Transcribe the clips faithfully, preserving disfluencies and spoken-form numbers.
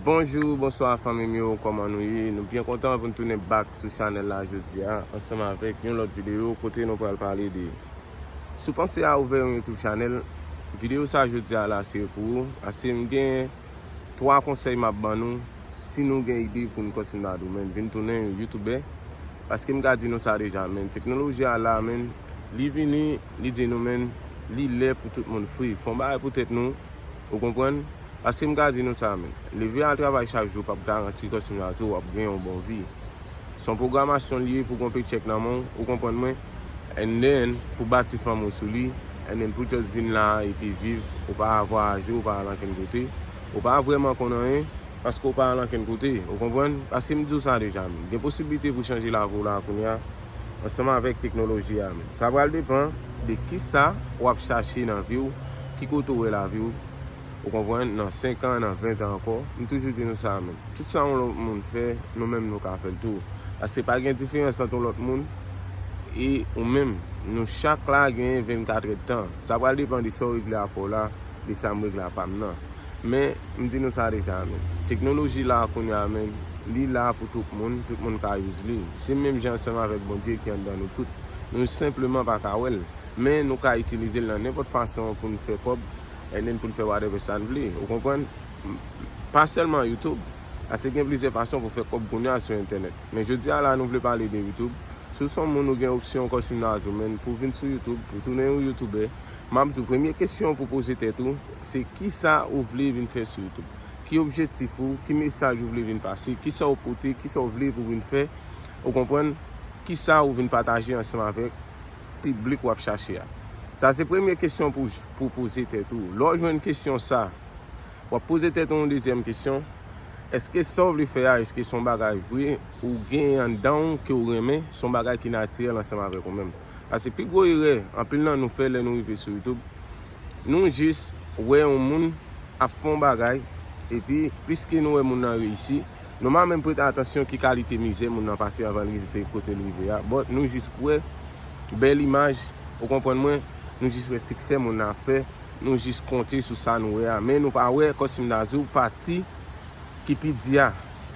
Bonjou, bonswa fanmi m yo, kòman nou ye? Nou byen kontan pou n tounen back sou chanèl la jodi a, ansanm avèk yon lòt videyo kote nou pral pale de, si w panse a ouvè yon YouTube chanèl, videyo sa jodi a la se pou ou. Ase m gen twa konsèy m ap ban nou, si nou gen ide pou n kòmsi m ta di w, men vin tounen yon youtubè. Paske m ka di nou sa deja, men teknoloji a la, men li vini, li di nou, men li lè pou tout moun free. Fè yon bagay pou tèt nou, ou konprann? Paske m ka di nou sa, men leve al travay chak jou p ap garanti kòmsi m ta di w ap gen yon bon vi. Se yon pwogramasyon li ye pou gon paycheck nan men w, ou konprann mwen? And then, pou bati fanmi w sou li, and then pou just vin la epi viv, ou pa vwayaje, ou pa al ankenn kote, ou pa vrèman konn anyen, paske ou pa al ankenn kote, ou konprann? Paske m di w sa deja, men gen posiblite pou chanje lavi w la kounye a, ansanm avèk teknoloji a, men sa pral depann de kisa w ap chache nan vi w, ki kote w wè lavi w, ou konprann, nan senk an, nan ven an ankò. M toujou di nou sa, men tout sa yon lòt moun fè, nou menm nou ka fè l tou. Paske pa gen diferans ant yon lòt moun e ou menm. Nou chak la gen vennkat èdtan. Sa pral depann de sa w regle a pa w la, de sa m regle a pa m nan. Men, m di nou sa deja, men teknoloji la kounye a, men li la pou tout moun, tout moun ka use li. Se menm jan ansanm avèk Bondye ki anndan nou tout. Nou senpleman pa ka wè l. Men nou ka itilize l nan nenpòt fason pou n fè kòb, and then pou n fè whatever sa n vle. Ou konprann? Pa sèlman YouTube. Paske gen plizyè fason pou fè kòb kounye a sou entènèt. Men jodi a la, nou vle pale de YouTube. Si w se yon moun ou gen opsyon kòmsi m ta di w, men pou vin sou YouTube, pou tounen yon youtubè, m ap di w, premye kesyon pou poze tèt ou, se kisa ou vle vin fè sou YouTube? Ki objektif ou? Ki mesaj ou vle vin pase? Kisa w pote? Kisa w vle pou vin fè? Ou konprann? Kisa ou vin pataje ansanm avèk piblik w ap chache a? Sa se premye kesyon pou, pou poze tèt ou. Lè w jwenn kesyon sa, w ap poze tèt ou yon dezyèm kesyon. Èske sa w vle fè a, èske se yon bagay vre ou gen anndan w ke w renmen, se yon bagay ki natirèl ansanm avèk ou menm? Paske pi gwo erè anpil nan nou fè lè nou rive sou YouTube, nou jis wè yon moun ap fè yon bagay, epi pliske nou wè moun nan reyisi, nou pa menm prete atansyon ki kalite mizè moun nan pase anvan l rive se kote l rive a. But nou jis kwè bèl imaj, ou konprann mwen, nou jis wè siksè moun nan ap fè, nou jis konte sou sa nou wè a. Men nou pa wè, kòmsi m ta di w, pati ki pi di a,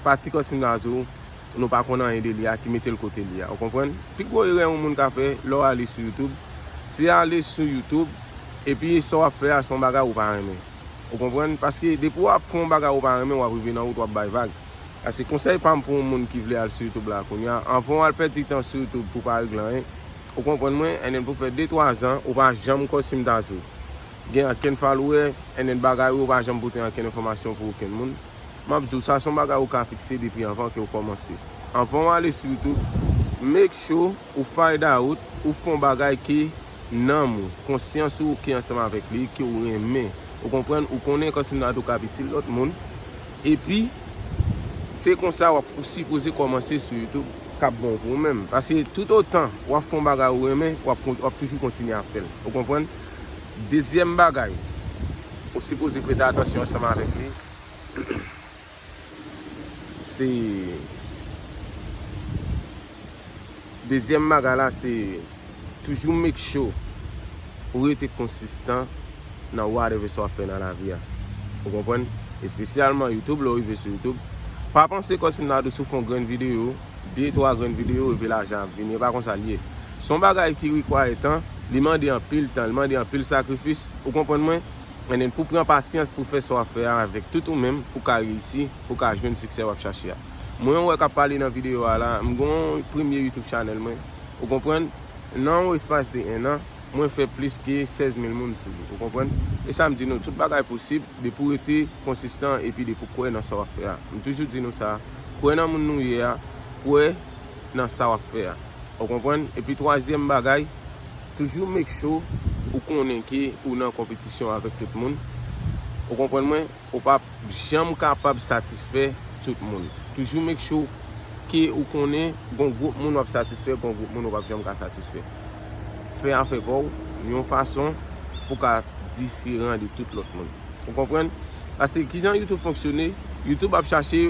pati kòmsi m ta di w, nou pa konn anyen de li a, ki mete l kote li a. Ou konprann? Pi gwo erè yon moun ka fè lè w ale sou YouTube, se ale sou YouTube, epi sa w ap fè a, se yon bagay ou pa renmen. Ou konprann? Paske depi w ap fè yon bagay ou pa renmen, w ap rive nan wout, w ap bay vag. Paske konsèy pa m pou yon moun ki vle al sou YouTube la kounye a, anvan w al pèdi tan sou YouTube pou w pa regle anyen, ou konprann mwen, and then pou fè de twa zan, ou pa janm kòmsi m ta di w gen ankenn follower, and then bagay ou pa janm pote ankenn enfòmasyon pou okenn moun. M ap di w sa, se yon bagay ou ka fikse depi anvan ke w kòmanse. Anvan w ale sou YouTube, make sure ou find out ou fè yon bagay ke nanm ou, konsyans ou ki ansanm avèk li, ke w renmen. Ou konprann? Ou konnen kòmsi m ta di w k ap itil lòt moun. Epi, se konsa w ap, ou sipoze kòmanse sou YouTube k ap bon pou ou menm. Paske toutotan w ap fè yon bagay ou renmen, w ap, w ap toujou kontinye ap fè l. Ou konprann? Dezyèm bagay, ou sipoze prete atansyon ansanm avèk li. Se dezyèm bagay la, se toujou make sure ou rete konsistan nan whatever sa w ap fè nan lavi a. Ou konprann? Espesyalman YouTube, lè w rive sou YouTube. Pa panse kòmsi m ta di w si w fè yon grenn videyo, de, twa grenn videyo, epi lajan ap vini. E pa konsa l ye. Se yon bagay ki require tan, li mande anpil tan, li mande anpil sakrifis. Ou konprann mwen? And then pou pran pasyans pou fè sa w ap fè a avèk tout ou menm, pou ka reyisi, pou ka jwenn siksè w ap chache a. Mwen wè k ap pale nan videyo a la, m gen yon premye YouTube channel mwen. Ou konprann? Nan yon espas de en an, mwen fè plis ke sèz mil moun sou li. Ou konprann? E sa m di nou, tout bagay posib, depi w rete konsistan epi depi w kwè nan sa w ap fè a. M toujou di nou sa, kwè nan moun nou ye a, kwè nan sa w ap fè a. Ou konprann? Epi twazyèm bagay, toujou make sure ou konnen ke ou nan konpetisyon avèk tout moun. Ou konprann mwen? Ou p ap janm kapab satisfè tout moun. Toujou make sure ke ou konnen gon gwoup moun w ap satisfè, gon gwoup moun ou p ap janm ka satisfè. Fè afè pa w yon fason pou w ka diferan de tout lòt moun. Ou konprann? Paske kijan YouTube fonksyone, YouTube ap chache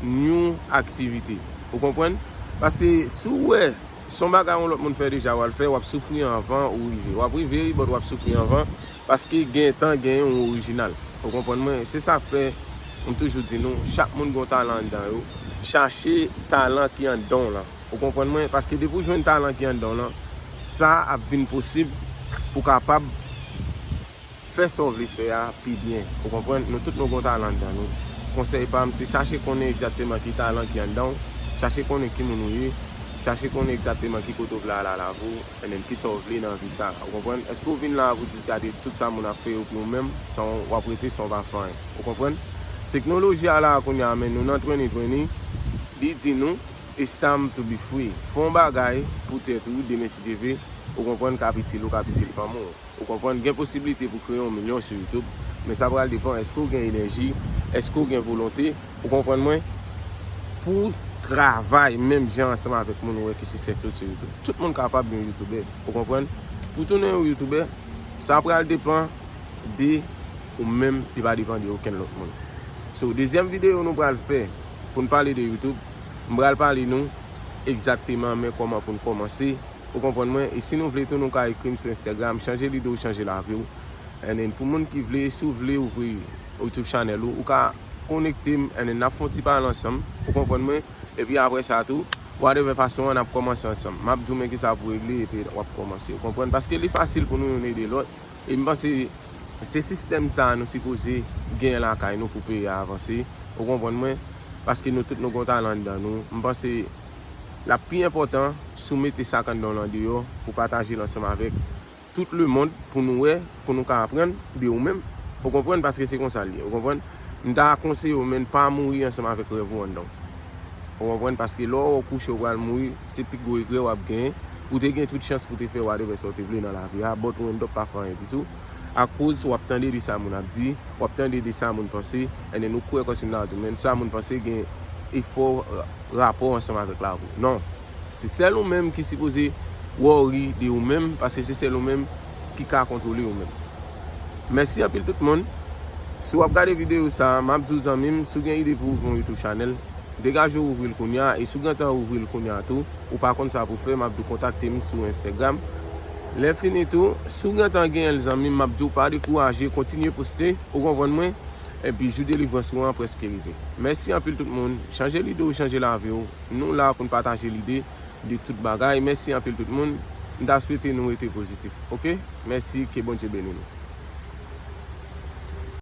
yon aktivite. Ou konprann? Paske si w wè se yon bagay yon lòt moun fè deja, w al fè, w ap soufri anvan ou rive. W ap rive, but w ap soufri anvan, paske gen tan gen yon orijinal. Ou konprann mwen? Se sa k fè M toujou di nou, chak moun gen yon talan anndan yo. Chache talan ki anndan w lan. Ou konprann mwen? Paske depi w jwenn talan ki anndan w lan, sa ap vin posib pou w kapab fè sa w vle fè a pi byen. Ou konprann? Nou tout nou gen yon talan anndan nou. Konsèy pa m, se chache konnen egzakteman ki talan ki anndan w, chache konnen ki moun ou ye, chache konnen egzakteman ki kote w vle al a lavi w, and then ki sa w vle nan vi sa. Ou konprann? Èske w vin la pou jis gade tout sa moun ap fè epi w menm, san w ap rete san w pa fè anyen? Ou konprann? Teknoloji a la a kounye a, men nou nan twenty twenty, li di nou, it's time to be free. Fè yon bagay pou tèt ou demen si Dye vle, ou konprann, k ap itil ou, k ap itil fanmi w. Ou konprann, gen posiblite pou kreye yon milyon sou YouTube, men sa pral depann èske w gen enèji, èske w gen volonte, ou konprann mwen, pou w travay menm jan ansanm avèk moun ou wè ki siksèful sou YouTube. Tout moun kapab yon youtubè, ou konprann? Pou tounen yon youtubè, sa pral depann de ou menm, li pa depann de okenn lòt moun. So, dezyèm videyo nou pral fè pou n pale de YouTube, m pral pale nou egzakteman men kòman pou n kòmanse. Ou konprann mwen? E si nou vle tou, nou ka ekri m sou Instagram, chanje lide w, chanje lavi w. And then, pou moun ki vle, si w vle ouvri YouTube channel ou, ou ka konekte m, and then n ap fè yon ti pale ansanm. Ou konprann mwen? Epi apre sa tou, whatever fason an, n ap kòmanse ansanm. M ap di w men kisa pou regle, epi w ap kòmanse. Ou konprann? Paske li fasil pou nou youn ede lòt. E m panse se sistèm sa a nou sipoze gen lakay nou pou peyi a avanse. Ou konprann mwen? Paske nou tout nou gen yon talan anndan nou. M panse l ap pi enpòtan si w mete sa k anndan w lan deyò pou pataje l ansanm avèk tout lemonn pou nou wè, pou nou ka aprann de ou menm. Ou konprann? Paske se konsa l ye. Ou konprann? M ta konseye w, men pa mouri ansanm avèk rèv ou anndan w. Ou konprann? Paske lè w wè w kouche w pral mouri, se pi gwo regrè w ap genyen. Ou te gen tout chans pou te fè whatever sa w te vle nan lavi a, but w end up pa fè anyen ditou. Akoz w ap tande de sa moun ap di, w ap tande de sa moun panse, and then ou kwè kòmsi m ta di w, men sa moun panse gen efò, rapò ansanm avèk lavi w. Non. Se sèl ou menm ki sipoze worry de ou menm, paske se sèl ou menm ki ka kontwole ou menm. Mèsi anpil tout moun. Si w ap gade videyo sa a, m ap di w zanmi m, si w gen ide pou ouvri yon YouTube channel, degaje w ouvri l kounye a, e si w gentan ouvri l kounye a tou, ou pa konn sa pou fè, m ap di w kontakte m sou Instagram. Lè fini tou, si w gentan genyen l zanmi m, m ap di w pa dekouraje, kontinye poste, ou konprann mwen, epi jou delivrans ou an prèske rive. Mèsi anpil tout moun, chanje lide w, chanje lavi w, nou la pou n pataje lide de tout bagay. Mèsi anpil tout moun, m ta swete nou rete pozitif, oke? Mèsi, ke Bondye beni nou.